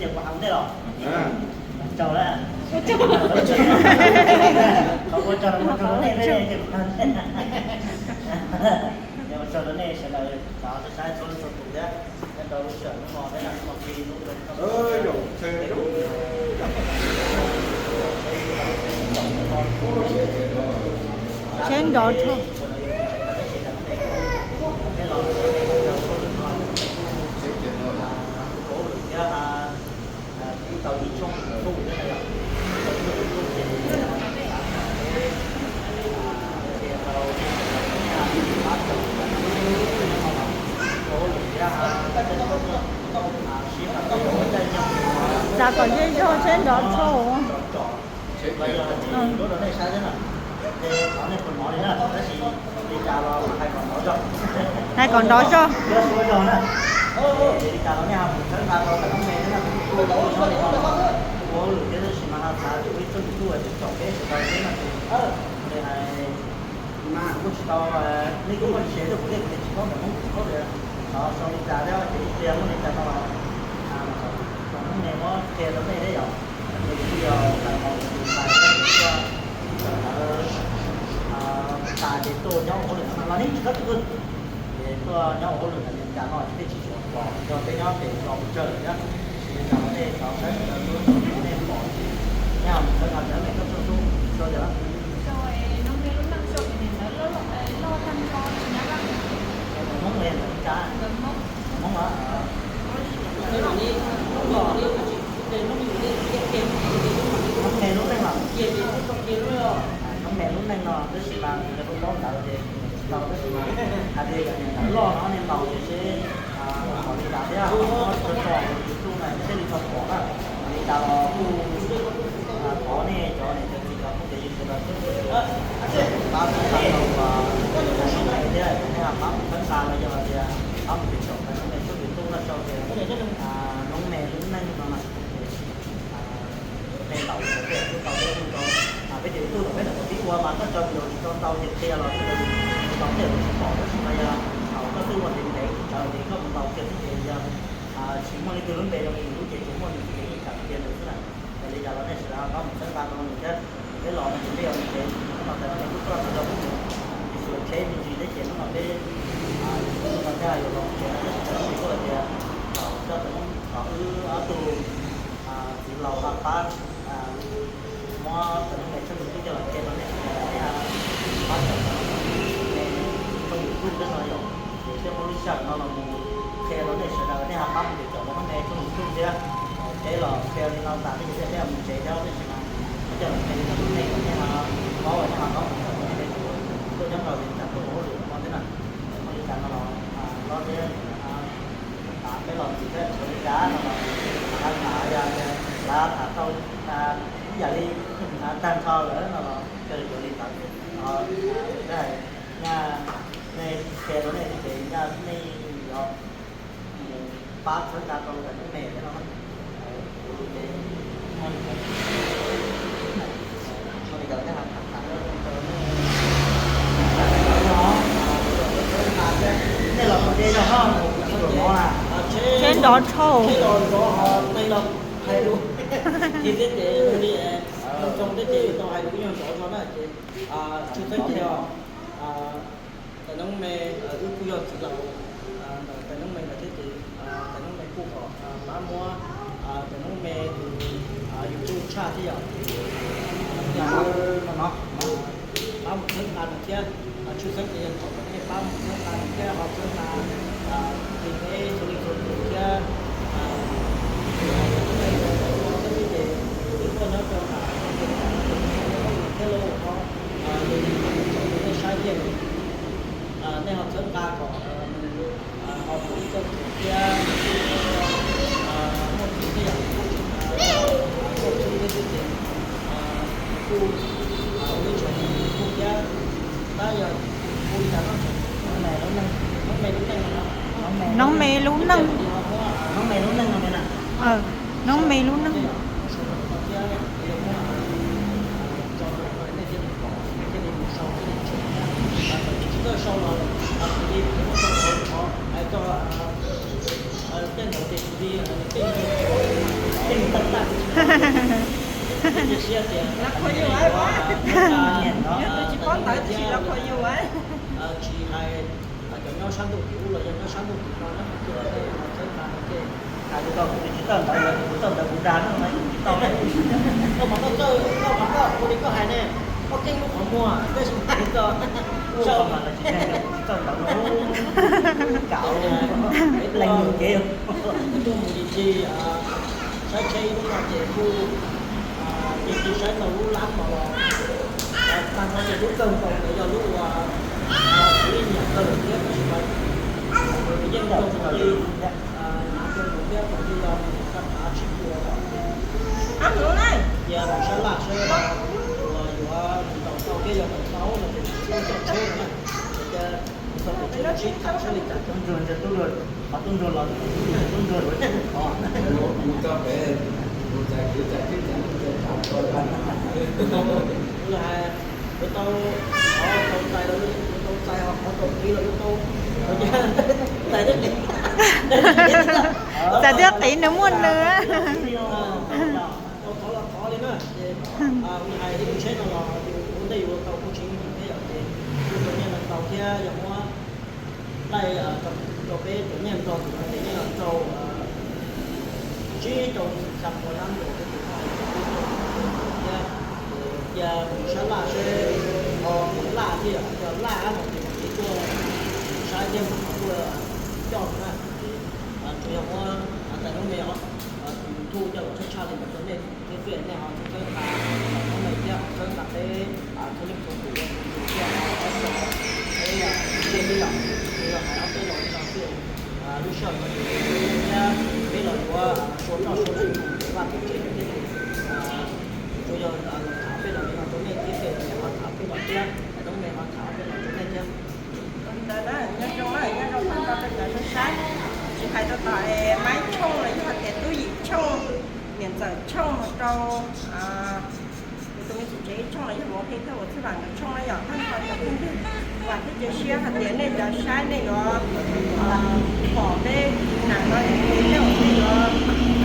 Ces kuv hais nej los, ua tsaug na. Qhov ua tsaug, ua tsaug rau nej, ua tsaug rau nej sawv daws cov saib txhua leej txhua tus thiab, nyob rau lub sij hawm hnub no thiab hnub no, Tsheb nrov dhau. Xav kom zej zog tsheb nrov dhau. Hais kom nrov zog. Mas kuv tsis tau, nej kuj muaj tsis hais rau kuv, nej kuv tsis paub ntawm Hmoob, kuv paub tias xyov sau li cas thiab ces ib pliag muaj li cas no los, kom Hmoob me muab qhia rau nej thiab yom. Ces kuv yog tag nrho tus ntxhais thiab tus tuaj sawv ntawd, tas ces tuaj nyob ua hauj lwm no los nej tsis txhob tuaj, ces tuaj nyob ua hauj lwm no ces cas no ces peb tsis tshua pom, yog peb nyob pem los mus tsawg lawm thiab. Ces cas los nej cov saib sawv daws tub nej pom ces nej ho mus sawv ntawd cov me tuaj txog tub sau tias Hmoob li ntawd cas, Hmoob los Hmoob me lub neej los, Hmoob me lub neej no tab sis mas kuv kuj paub ntawv ces tsis tau, tab sis mas hais tias yog niam ntawv loj no nej laus ces seb kom li cas thiab, muab tso rau YouTube na thiaj li tau pom na. Li cas los kuj thov nej cov niam cov txiv cov phooj cov ywg sawv daws txhawb nqa rau nej thiab, nej ho pab mus txhawb nqa los yog hais tias pab mus tiv tsoom tais noob me tshooj YouTube no sau tias noob me lub neej no na. Peb laus li ntawd peb twb tau peb hu rau peb cov YouTube no peb tau pib ua mas koj tso video tsis tau ntau ces qhia los tau peb tsis pom tab sis mas yog thaum koj twb ua ntev ntev tsis tshawv ces koj mus ntaus kiag xwb ces yog tsis muaj leej twg lub npe rau yus lub ces tsuas muaj yus txoj kev ib txhais kiag ntawd xwb na. Yog li cas los nej sawv daws ho pab mus txhawb nqa rau nws thiab. Peb los no ces peb yuav mus tsev, hnub no tas no peb kuj tuaj txog rau hnub nyoog, ces xyuas tsheb me ntsis thiab ces hnub no peb hnub no thiaj yuav los tsev no tab sis cov noob me kuj hais tias kom coj cov noob, kom wb ob tug txiv laus ho pab muab cov noob me tshooj YouTube coj los qhia rau nej sawv daws thiab, pab cov noob me tshooj YouTube thiab no yom. Ces thiaj muaj lub sij hawm no los mus qhia rau nej sawv daws nej ho pab mus tiv tsoom cov noob me tshooj YouTube thiab. Peb los qhia li no tas thiab ces thiaj peb mus tsev thiab tab sis mas muab coj los qhia li no rau nej kom nej ho paub nej ho paub mus txog nej tuaj nyob rau li cas rau hauj lwm no thiab na. Muaj li cas no los lob thiab tav peb los ntxiv thiab ua li cas no los, lav tham tau ib yam li tag nrho lawm no los thiaj li yuav li ntawd xwb. Nyaj nej qhia rau nej tias nyaj nej yuav mus pab txhawb nqa rau tais noob me thiab no. Kuv lus ces muaj li ntawd, muaj li ntawd thiab. Nej los mus deb zog no, kuv tsis tuaj mov na. Tsheb nrov dhau. Tsheb los nrov, hais lus, ces thiab ces li zoo thiab ces tau hais lus ib nyuag nrov zog na ces tshwj xeeb ces tais noob me, wb kuj yog txiv laus ntawm tais noob me ntawd thiab ces tais noob me kuj kom pab muab tais noob me tus YouTube tshaj thiab yom, pab mus txhawb nqa nws thiab. Tshwj xeeb ces yog thov kom nej pab mus txhawb nqa nws thiab ho txhawb nqa li peb txhua leej txhua tus thiab. Tus no yog tus ua thiab ces wb tuaj nyob rau nram thiab lauj, ho nej saib thiab, nej ho txhawb nqa kom nws ho mus ib txoj kev thiab, muaj tus thiab yom, tuaj txhawb thiab xwb ces kuj ua ib tsoom kuj thiab. Tab yog hu li cas no? Noob me lub neej no. Noob me lub neej. Noob me lub neej no. Noob me lub neej. Tsis txawj sau los kuv li kuv muab sau rau hauv qhov hais txog tej ntawd ces kuv li tej ntawd Lawv qhuas yus, yog tus tsis paub ntawv tiam sis lawv qhuas yus. Tsis hais cov nyob sab ntuj tim ub los yog nyob sab ntuj tim no na, txawb tas no ces hais li ko kuv tsis txawj ntawv, kuv txawj ntawv kuv dag no tsis tau. Koj mas koj txawj, koj mas koj ua li koj hais ne, koj keej lub qhov muag tab sis koj txawj ntawv no, kav leej yus kev. Tuaj mus ncig ncig saib tsheb ib lub no ces kuj ncig ncig saib tau lub lab no los tag nrho ces lub kawg nkaus ntawd yog lub uas kuv yeej nyiam kawg lawm thiab tab sis mas kuv yeej tau mus li hnav rau mus thiab mus li los mus txog thav tsib puas los ces cia mus sab laj seb uas yuav mus ntaus tau thiab yog ntaus tau no ces tsis txhob caum tsheb no na. Ces cia mus txog pem tsheb sib tham saib li cas. Tub ntsuag ntsia tub ntsuag, qhov tub ntsuag los tub ntsuag yuav tsis mus qhov. Mus txog pem mus txais kwv txais tij txais neej txais tsav txais vaj no. Yuav tau, qhov tau txais los yuav tau txais, qhov tau qiv los yuav tau, txais thiab qiv. Txais thiab qiv nws muaj nws. Tau thov los thov li na, ces kuv hais ib lub tsheb no los yus ua ntej yus ua tau kuj tsis ib yam thiab yom, ces kuj tau nyiaj ntau thiab yog muab laij rau peb cov nyiaj nrog tus no ces nyiaj los rau tsib rau xya pua nab nkaus thiab tus no thiab. Ces cia mus sab laj seb ho mus laj thiab yom, yog laj no ces mam li tuaj saib thiab mam li tuaj coj na. Ces tsuas yog muab tais noob me tus YouTube coj los tshaj tshaj li ntawd rau nej thiab xwb, nej ho txhawb nqa tais noob me thiab ho txhawb nqa peb txhua leej txhua tus ua tus thiab ob txhua peb ua tus thiab yom, tsuas yog hais ob peb los li no xwb. Lub sij hawm no ces peb los yuav sua noj sua haus mus pem vaj pem tsev thiab ces tsuas yog los tham peb los li no rau nej thiab ces ho tham peb los thiab, tais noob me ho tham peb los rau nej thiab. Ntawd na, nyob zoo na, nyob zoo tag nrho rau cov saib, tsis hais rau tom Maib Tshooj los yog tias Tub Yim Tshooj, niam ntxawm Tshooj mus rau kuv tus me txiv tsev Tshooj los yog Mus Qhi thiab Ua Txhwb Vam nkawd Tshooj na yom, tag nrho cov phooj ywg, vam thiab cia siab hais tias nej cov saib nej yuav pom peb tiv nam no ces nej ua nej yuav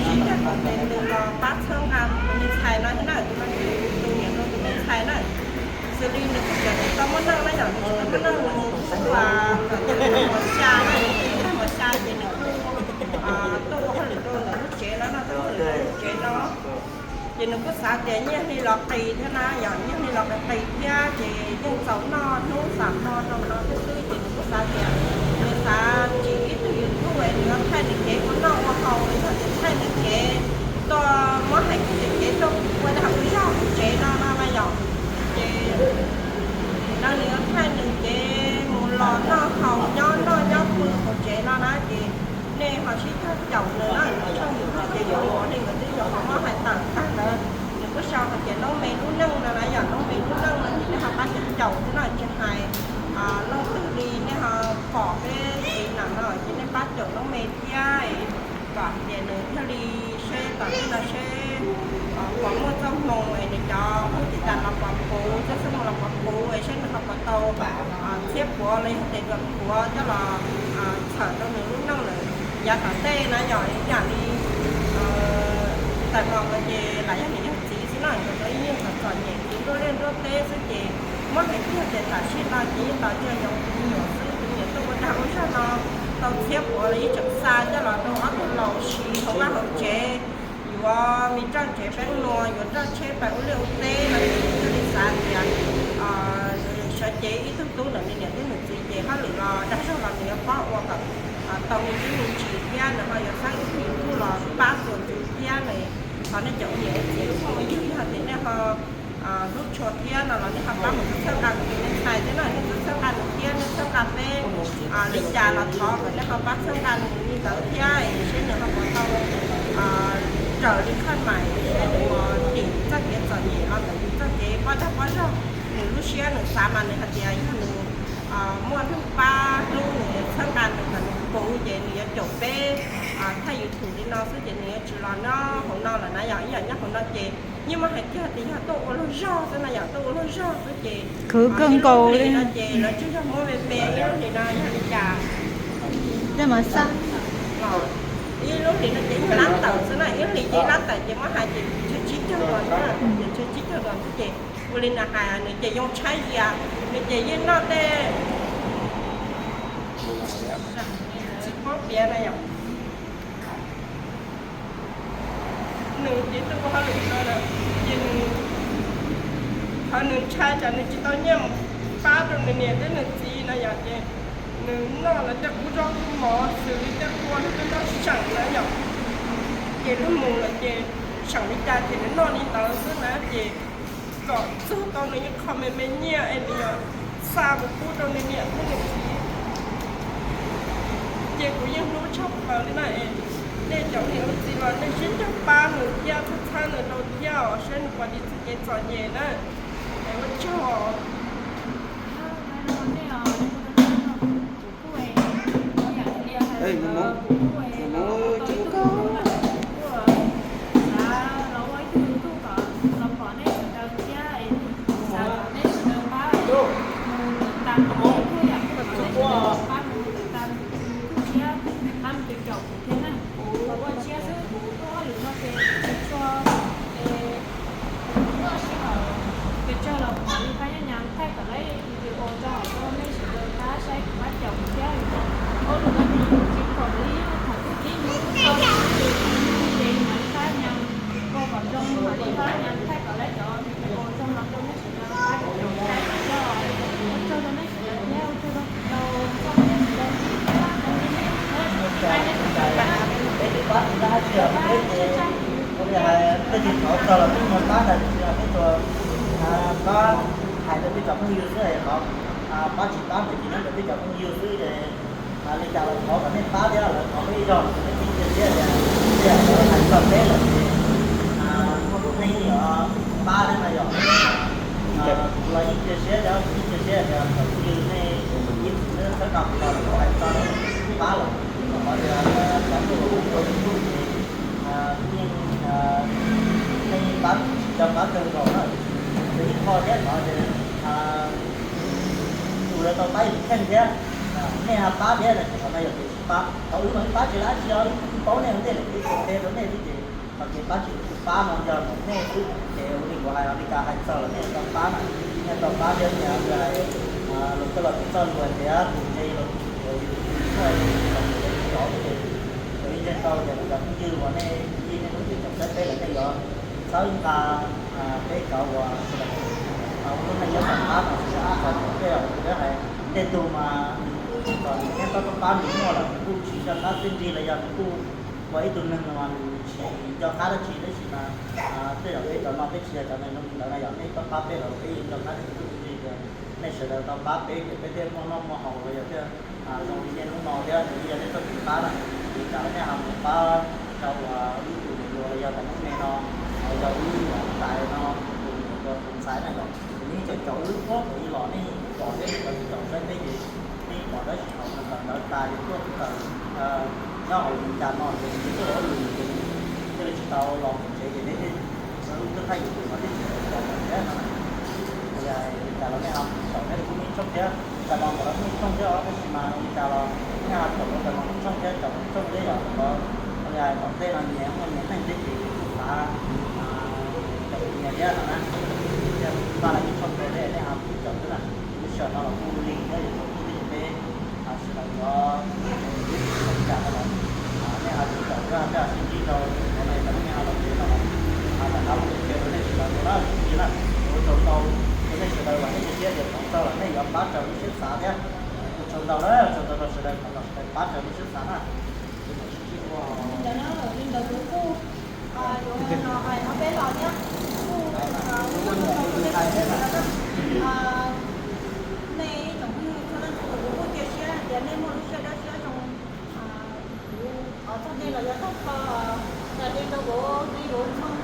sib cog kom tes nws los pab txhawb nqa tus me ntxhais no thiab na, tus no ces yog tus niam rau tus me ntxhais na. Xws li nws kuj tseem tsis tau muaj neej na yom, nws tsis tau muaj neej, nws kuj ua kom tus me ntxhais xya na, nws tag mos xya ces nws kuj tuaj ua hauj lwm rau ntawm lub tsev no no, tuaj ua hauj lwm rau lub tsev no. Ces nws kuj xav tias nyiaj hli los qis thiab na yom, nyiaj hli los qis qis thiab ces yeej txaus noj hnub xam no rau no thiab xwb ces nws kuj xav tias nws xav tsim ib tug YouTube es nws yuav thaij nws kev ua noj ua haus los yog tias thaij nws kev tuaj muab hais tias kev tuaj ua dag ua zog hauv tsev no no na yom. Ces no nws yuav thaij nws kev mus los noj haus nyob noj nyob pw hauv tsev no na ces nej ho sib cog caum nws na, nws tshooj YouTube ces yuav ua li nkawd twb yuav muab hais tawm tag ntawd. Nws kuj sau hais tias noob me lub neej no na yom, noob me lub neej no ces nej ho pab caum caum xwb no, tsis hais leej twg li nej ho pom peb tiv nam no ces nej pab caum noob me thiab kom hais tias nws thiaj li seb tom ntej no seb puas muaj txoj hmoo es nws cov hub tiv tam los puas puv, txoj xub hmoo los puas puv es seb nws ho puas tau txhiab puav los yog tes duas puav coj los txhawm rau nws lub neej lawm. Yav tom ntej na yom, ib yam li tais mos nkawd ces lam yog niam yog txiv xwb na, nkawd tau ib nyuag txom txom nyem txiv nruab liaj nruab teb xwb ces muab hais kiag tias tam sim no ces yeej tos cia yog tus me nyuam xwb, tus me nyuam tuaj ua dag ua zog no tau txhiab puav los yeej tseem xa coj los rau ob tug laus siv hauv vaj hauv tsev, yuav me roj tsev peeb nua, yuav roj tsheb pais ua liaj ua teb no ces thiaj li xav tias sawv cev ib tug tub ntawm nws niam thiab nws txiv ces hauj lwm los dag zog los nws yuav paub ua kom tau me ntsis me ntsis thiab nws ho yuav xab ib tug YouTube los pab tuas ntxiv thiab nws. Thov nej cov ua niam ua txiv ua phooj ua ywg yog tias nej ho hlub tshua thiab no los nej ho pab mus txhawb nqa kuv tus me ntxhais thiab no, nej txhawb nqa nws thiab nej txhawb nqa peb li cas los thov kom nej ho pab txhawb nqa nws li ntawd thiab seb nws ho puas tau raws li khaj maim seb nws puas tim txoj kev txom nyem los ntawm nws txoj kev pob dag pob zog. Nws lub siab nws xav mas nws hais tias yog nws muaj neeg pab hlub nws txhawb nqa nws kom nws puv ces nws yuav caum peb thaij YouTube li no xwb ces nws yuav tsis los nyob hauv no lawm na yom. Ib yam nyob hauv no ces yeej muab hais kiag tias yog tuaj ua luag zog xwb na yom, tuaj ua luag zog xwb ces khwv kawg nkaus li no ces lawv tsuas yog muab me me ib lub hlis no yog li cas, ib lub hlis no ces yog lab tawm xwb na, ib hlis Ib lab tais ces muab hais ces tsib caug los na, ces tsib caug los xwb ces ua li nws hais nws ces yoo tshaib zias, nws ces yeej noj tej tsis paub piav na yom. Nws ces tuaj ua hauj lwm no lawm, ces nws, qhov nws ntshai tsam nws tsis tau nyiaj pab rau nws niam thiab nws txiv no yom, ces nws noj lawv tej qub zaub qub mov xws li tej qub lub twb noj seem na yom. Ces lub mus lawm ces seem li cas ces nws noj li ntawd xwb na, ces kom txog tau nws ib qho me me nyiaj es nws yuav xa mus pub rau nws niam thiab nws txiv. Ces kuv yeej hlub tshaj plaws li na es nej cov niam ua txiv los nej sib cog pab nws thiab txhawb txhawb nws rau thiab os, saib nws puas dim txoj kev txom nyem na. Es ua tsaug. Peb caug los kuv mam li pab nyob nyab thaij kom lawv video rau hauv rau nej sawv daws pab saib kuv pab caum thiab. Ob lus no ces kuv tsis kom lawv ib lub tham twb ib lub tau ces nyab pab nyab, kuv kom kom zoo mam li pab nyab thaij kom lawv cov video zoo los rau nej sawv daws pab caum thiab. Ua tsaug rau nej sawv daws thiab ua tsaug rau kuv rau txoj nej sawv daws. Peb tus pab tsis pab tsis pab, peb ces ua li hais peb tsis thov txog los peb muaj pab ntawd tiam sis peb tsuas pab hais rau peb cov phooj ywg xwb es qhov pab tsis pab ntawd ces nyob ntawm peb cov phooj ywg xwb es li cas los thov kom nej pab thiab lawv thov peb ib zaug los peb cia siab tias tej zaum lawv hais txog peb lawm ces nej yeej yuav pab thiab no yom. Kuv los yeej cia siab thiab kuv yeej cia siab tias cov phooj ywg nej ib txwm txhawb nqa kuv los kuv hais txog nej pab lawm, qhov tias cov phooj ywg kuj yeej nej pab, cov pab kawg nkaus na. Ces ib qho thiab qhov tias tus yuav tau pab yus kheej thiab, nej ho pab thiab no ces qhov no yog tias tsis pab. Qhov wb mas wb pab tsis lab tsi, wb paub nej ua ntej lawm wb tsuas qhia rau nej xwb ces qhov kev pab tsis pab no yog ntawm nej xwb. Ces ua li kuv hais, li cas hais txog los nej tau pab na, nej tau pab thiab tias hais los txog los tus txoj lus hais tias tus ntse los tus uas yus tus txoj los tus txoj ces ua ib ntseeg tau tias cov phooj ywg uas nej ib nej lub tseem txawm saib peb lawm nej yuav txhawb nqa peb cov uas sawv daws ua lub neej nyob tom qab no xwb. Qhov tej uas kuv hais tej tug mas nws tsis txom nyem thiab txhob pab nws muaj los nws kuj tsis nco qab txuj nrig los yog nws kuj ua ib tug neeg uas nws tsis nco qab dab tsi tab sis mas tej zaum peb cov no peb tsis yog cov neeg zoo li ntawd no yog nej tau pab peb los peb yeej nco qab txuj nrig tias nej sawv daws tau pab peb ces peb thiaj muaj noj muaj haus los yog thiaj zoo li niaj hnub no thiab nws yog nej txoj kev pab na. Li cas nej ho mus pab rau uas wb tus niam hluas los yog tom noob me no, los yog wb tais no, tus niam hluas tus ntxhais na yom, nws yeej caum caum wb puag thaum ub los nej pom thiab, nej cov tsis tau saib peb ces nej pom tab sis thaum nws tawm ntawd tas ces tuaj tawm nyob hauv li cas no ces nws tuaj hauv lwm ces nws thiaj li tsis tau los mus tsev ces nej thiaj, wb twb thaij YouTube mas thiaj tsis tau pom thiab no. Li cas los nej ho caum thiab kuj muaj ib tsoom thiab, cas los kom lawv muaj ib tsoom thiab os tab sis mas li cas los nej ho caum rau cas los ib tsoom thiab caum ib tsoom thiab yom. Li hais tom ntej no nyias muaj nyias neej thiab ces kuj xav caum nyias thiab no na. Thiaj pab lawv ib tsoom rau thiab nej ho kuj caum thiab na. Lub sij hawm no los kuj lig thiab yus thaum twg thiab ces peb sawv daws yuav ua li cas no los nej ho sib caum thiab thiaj sib ntsib rau tus no cov nej ho los tsev no los tam no kuj qhia rau nej sawv daws ua na, ua tsaug ntau rau nej sawv daws uas nej cia siab tias thov txog los nej yuav pab raws lub siab xav thiab. Ua tsaug ntau na, ua tsaug ntau rau sawv daws kom sawv daws pab raws lub siab xav na. Ntawd na, li ntawd kuv kuj yuav no hais no peb los thiab, kuj ua tsaug ntau rau nej sawv daws na. Nej ib tsoom phooj ywg txhua leej txhua tus kuv kuj cia siab hais tias nej muaj lub siab dawb siab zoo. Kuv thov txog nej los yog tag kho tas li rau kuv me kuv Ntxhoo,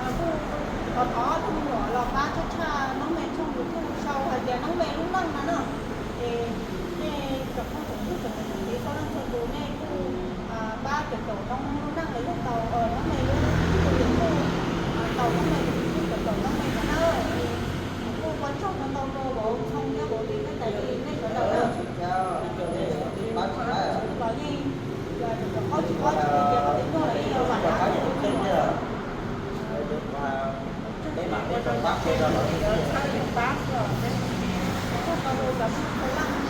kuj thov thov tus me nyuam los pab tshaj tshaj noob me Ntxhoo YouTube sau hais tias noob me lub neej no na. Ces nej cov phooj ywg tsoom niam tsoom txiv txhua leej txhua tus nej kuj pab caum caum noob lub neej los yog tau noob me lub YouTube, tau noob me lub YouTube caum caum noob me no na. Kuv kuj ua tsaug ntau ntau rau vauv Ntxhoo thiab vauv Lis thiab tais Lis nej sawv daws na. Los yeej, yog cov paub tsis paub ces tias koj twb tuaj los yeej yog vam thiab tus kheej thiab. Ces lawv txhawb yus pab xwb os, peb tsis tau ua cov phaj ntawd laj.